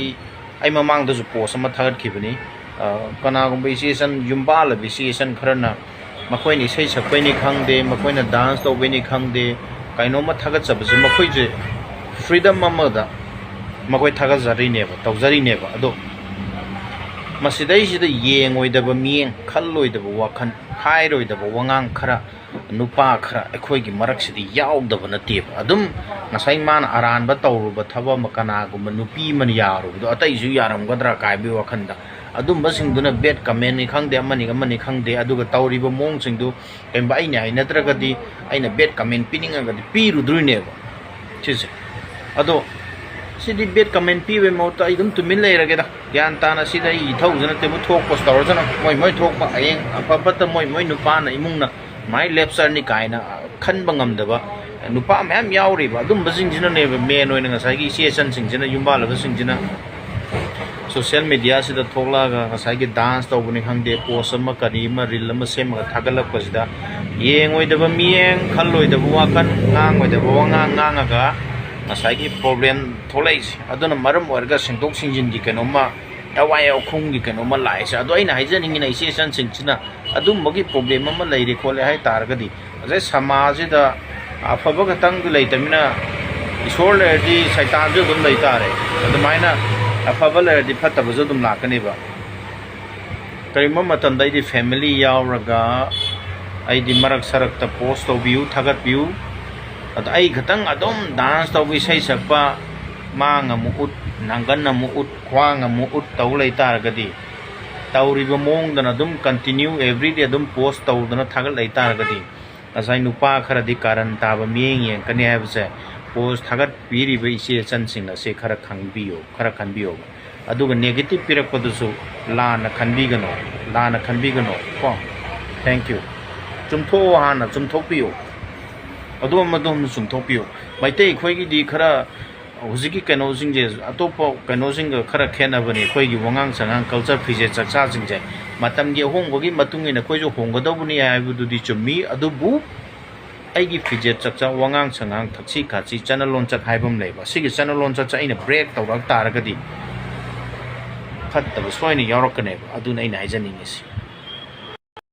ꯑꯩ ꯃꯃꯥꯡꯗꯁꯨ post ꯑꯃ ꯊꯥꯒꯠꯈꯤꯕꯅꯤ꯫ ꯑ, ꯀꯅꯥꯒꯨꯝꯕ ꯏꯆꯦ ꯏꯆꯟ, ꯌꯨꯝ ꯄꯥꯜꯂꯕ ꯏꯆꯦ ꯏꯆꯟ ꯈꯔꯅ ꯃꯈꯣꯏꯅ ꯏꯁꯩ ꯁꯛꯄꯩꯅꯤ ꯈꯪꯗꯦ, ꯃꯈꯣꯏꯅ dance ꯇꯧꯕꯩꯅꯤ ꯈꯪꯗꯦ, ꯀꯩꯅꯣꯝꯃ ꯊꯥꯒꯠꯆꯕꯁꯦ ꯃꯈꯣꯏꯁꯦ freedom ꯑꯃꯗ ꯃꯈꯣꯏ ꯊꯥꯒꯠꯆꯔꯤꯅꯦꯕ, ꯇꯧꯖꯔꯤꯅꯦꯕ꯫ ꯑꯗꯣ ꯃꯁꯤꯗꯩꯁꯤꯗ ꯌꯦꯡꯉꯣꯏꯗꯕ ꯃꯤꯠꯌꯦꯡ, ꯈꯜꯂꯣꯏꯗꯕ ꯋꯥꯈꯜ, ꯍꯥꯏꯔꯣꯏꯗꯕ ꯋꯥꯉꯥꯡ ꯈꯔ ꯅꯨꯄꯥ ꯈꯔ ꯑꯩꯈꯣꯏꯒꯤ ꯃꯔꯛꯁꯤꯗ ꯌꯥꯎꯗꯕ ꯅꯠꯇꯦꯕ꯫ ꯑꯗꯨꯝ ꯉꯁꯥꯏ ꯃꯥꯅ ꯑꯔꯥꯟꯕ ꯇꯧꯔꯨꯕ ꯊꯕꯛ ꯑꯃ, ꯀꯅꯥꯒꯨꯝꯕ ꯅꯨꯄꯤ ꯑꯃꯅ ꯌꯥꯔꯨꯕꯗꯣ ꯑꯇꯩꯁꯨ ꯌꯥꯔꯝꯒꯗ꯭ꯔꯥ ꯀꯥꯏꯕꯒꯤ ꯋꯥꯈꯜꯗ, ꯑꯗꯨꯝꯕꯁꯤꯡꯗꯨꯅ bad comment ꯅꯤ ꯈꯪꯗꯦ, ꯑꯃꯅꯤ ꯑꯃꯅꯤ ꯈꯪꯗꯦ, ꯑꯗꯨꯒ ꯇꯧꯔꯤꯕ ꯃꯑꯣꯡꯁꯤꯡꯗꯨ ꯀꯩꯒꯨꯝꯕ ꯑꯩꯅ ꯍꯩꯅꯗ꯭ꯔꯒꯗꯤ, ꯑꯩꯅ bad comment ꯄꯤꯅꯤꯡꯉꯒꯗꯤ ꯄꯤꯔꯨꯗꯣꯏꯅꯦꯕ ꯁꯤꯁꯦ꯫ ꯑꯗꯣ ꯁꯤꯗꯤ bad comment ꯄꯤꯕꯩ ꯃꯍꯨꯠꯇ ꯑꯩ ꯑꯗꯨꯝ ꯇꯨꯃꯤꯟ ꯂꯩꯔꯒꯦꯗ꯫ ꯒ꯭ꯌꯥꯟ ꯇꯥꯅ ꯁꯤꯗ ꯑꯩ ꯏꯊꯧꯁꯨ ꯅꯠꯇꯦꯕꯨ, ꯊꯣꯛꯄꯁꯨ ꯇꯧꯔꯁꯅꯨ꯫ ꯃꯣꯏ ꯃꯣꯏ ꯊꯣꯛꯄ, ꯍꯌꯦꯡ ꯑꯐ ꯐꯠꯇ ꯃꯣꯏ ꯃꯣꯏ ꯅꯨꯄꯥꯅ ꯏꯃꯨꯡꯅ ꯃꯥꯏ ꯂꯦꯞꯆꯔꯅꯤ ꯀꯥꯏꯅ ꯈꯟꯕ ꯉꯝꯗꯕ ꯅꯨꯄꯥ ꯃꯌꯥꯝ ꯌꯥꯎꯔꯤꯕ꯫ ꯑꯗꯨꯝꯕꯁꯤꯡꯁꯤꯅꯅꯦꯕ main ꯑꯣꯏꯅ ꯉꯁꯥꯏꯒꯤ ꯏꯆꯦ ꯏꯆꯟꯁꯤꯡꯁꯤꯅ, ꯌꯨꯝꯕꯥꯜꯂꯕꯁꯤꯡꯁꯤꯅ social mediaꯁꯤꯗ ꯊꯣꯛꯂꯛꯑꯒ ꯉꯁꯥꯏꯒꯤ dance ꯇꯧꯕꯅꯤ ꯈꯪꯗꯦ, post ꯑꯃ ꯀꯔꯤ ꯑꯃ reel ꯑꯃ ꯁꯦꯝꯃꯒ ꯊꯥꯒꯠꯂꯛꯄꯁꯤꯗ ꯌꯦꯡꯉꯣꯏꯗꯕ ꯃꯤꯠꯌꯦꯡ, ꯈꯜꯂꯣꯏꯗꯕ ꯋꯥꯈꯜ, ꯉꯥꯡꯉꯣꯏꯗꯕ ꯋꯥꯉꯥꯡ ꯉꯥꯡꯉꯒ ꯉꯁꯥꯏꯒꯤ problem ꯊꯣꯛꯂꯛꯏꯁꯦ꯫ ꯑꯗꯨꯅ ꯃꯔꯝ ꯑꯣꯏꯔꯒ ꯁꯦꯡꯗꯣꯛ ꯁꯦꯡꯖꯤꯟꯒꯤ ꯀꯩꯅꯣꯝꯃ, ꯑꯋꯥꯏ ꯑꯈꯨꯝꯒꯤ ꯀꯩꯅꯣꯝꯃ ꯂꯥꯛꯏꯁꯦ꯫ ꯑꯗꯣ ꯑꯩꯅ ꯍꯥꯏꯖꯅꯤꯡꯉꯤꯅ, ꯏꯆꯦ ꯏꯆꯟꯁꯤꯡꯁꯤꯅ ꯑꯗꯨꯝꯕꯒꯤ problem ꯑꯃ ꯂꯩꯔꯦ ꯈꯣꯠꯂꯦ ꯍꯥꯏ ꯇꯥꯔꯒꯗꯤ, ꯉꯁꯥꯏ ꯁꯃꯥꯖꯁꯤꯗ ꯑꯐꯕ ꯈꯛꯇꯪꯗꯤ ꯂꯩꯇꯃꯤꯅ, ꯏꯁꯣꯔ ꯂꯩꯔꯗꯤ ꯁꯩꯇꯥꯟꯁꯨ ꯑꯗꯨꯝ ꯂꯩꯇꯥꯔꯦ꯫ ꯑꯗꯨꯃꯥꯏꯅ ꯑꯐꯕ ꯂꯩꯔꯗꯤ ꯐꯠꯇꯕꯁꯨ ꯑꯗꯨꯝ ꯂꯥꯛꯀꯅꯦꯕ꯫ ꯀꯔꯤꯒꯨꯝꯕ ꯃꯇꯝꯗ ꯑꯩꯗꯤ family ꯌꯥꯎꯔꯒ ꯑꯩꯗꯤ ꯃꯔꯛ ꯁꯔꯛꯇ post ꯇꯧꯕꯤꯌꯨ, ꯊꯥꯒꯠꯄꯤꯌꯨ꯫ ꯑꯗ ꯑꯩ ꯈꯛꯇꯪ ꯑꯗꯨꯝ dance ꯇꯧꯕ, ꯏꯁꯩ ꯁꯛꯄ, ꯃꯥꯡ ꯑꯃꯨꯛ ꯎꯠ, ꯅꯥꯡꯒꯟ ꯑꯃꯨꯛ ꯎꯠ, ꯈ꯭ꯋꯥꯡ ꯑꯃꯨꯛ ꯎꯠ ꯇꯧ ꯂꯩ ꯇꯥꯔꯒꯗꯤ, ꯇꯧꯔꯤꯕ ꯃꯑꯣꯡꯗꯅ ꯑꯗꯨꯝ continue everyday ꯑꯗꯨꯝ post ꯇꯧꯗꯅ ꯊꯥꯒꯠ ꯂꯩ ꯇꯥꯔꯒꯗꯤ, ꯉꯁꯥꯏ ꯅꯨꯄꯥ ꯈꯔꯗꯤ ꯀꯥꯔꯟ ꯇꯥꯕ ꯃꯤꯠꯌꯦꯡ ꯌꯦꯡꯉꯛꯀꯅꯤ ꯍꯥꯏꯕꯁꯦ, post ꯊꯥꯒꯠꯄꯤꯔꯤꯕ ꯏꯆꯦ ꯏꯆꯟꯁꯤꯡ ꯑꯁꯦ ꯈꯔ ꯈꯪꯕꯤꯌꯨ, ꯈꯔ ꯈꯟꯕꯤꯌꯣꯕ꯫ ꯑꯗꯨꯒ negative ꯄꯤꯔꯛꯄꯗꯨꯁꯨ ꯂꯥꯟꯅ ꯈꯟꯕꯤꯒꯅꯣ, ꯂꯥꯟꯅ ꯈꯟꯕꯤꯒꯅꯣ ꯀꯣ꯫ Thank you꯫ ꯆꯨꯝꯊꯣꯛꯑꯣ, ꯍꯥꯟꯅ ꯆꯨꯝꯊꯣꯛꯄꯤꯌꯨ꯫ ꯑꯗꯣꯝ ꯑꯗꯣꯝꯅ ꯆꯨꯝꯊꯣꯛꯄꯤꯌꯨ꯫ ꯃꯩꯇꯩ ꯑꯩꯈꯣꯏꯒꯤꯗꯤ ꯈꯔ ꯍꯧꯖꯤꯛꯀꯤ ꯀꯩꯅꯣꯁꯤꯡꯁꯦ ꯑꯇꯣꯞꯄ ꯀꯩꯅꯣꯁꯤꯡꯒ ꯈꯔ ꯈꯦꯠꯅꯕꯅꯤ꯫ ꯑꯩꯈꯣꯏꯒꯤ ꯋꯥꯉꯥꯡ ꯁꯉꯥꯡ, culture, ꯐꯤꯖꯦꯠ ꯆꯛꯆꯥꯁꯤꯡꯁꯦ ꯃꯇꯝꯒꯤ ꯑꯍꯣꯡꯕꯒꯤ ꯃꯇꯨꯡ ꯏꯟꯅ ꯑꯩꯈꯣꯏꯁꯨ ꯍꯣꯡꯒꯗꯧꯕꯅꯤ ꯍꯥꯏꯕꯗꯨꯗꯤ ꯆꯨꯝꯃꯤ꯫ ꯑꯗꯨꯕꯨ ꯑꯩꯒꯤ ꯐꯤꯖꯦꯠ ꯆꯛꯆꯥ, ꯋꯥꯉꯥꯡ ꯁꯉꯥꯡ, ꯊꯛꯁꯤ ꯈꯥꯁꯤ, ꯆꯠꯅ ꯂꯣꯟꯆꯠ ꯍꯥꯏꯕ ꯑꯃ ꯂꯩꯕ, ꯁꯤꯒꯤ ꯆꯠꯅ ꯂꯣꯟꯆꯠꯁꯦ ꯑꯩꯅ break ꯇꯧꯔꯛ ꯇꯥꯔꯒꯗꯤ ꯐꯠꯇꯕ ꯁꯣꯏꯅ ꯌꯥꯎꯔꯛꯀꯅꯦꯕ꯫ ꯑꯗꯨꯅ ꯑꯩꯅ ꯍꯥꯏꯖꯅꯤꯡꯉꯤꯁꯤ꯫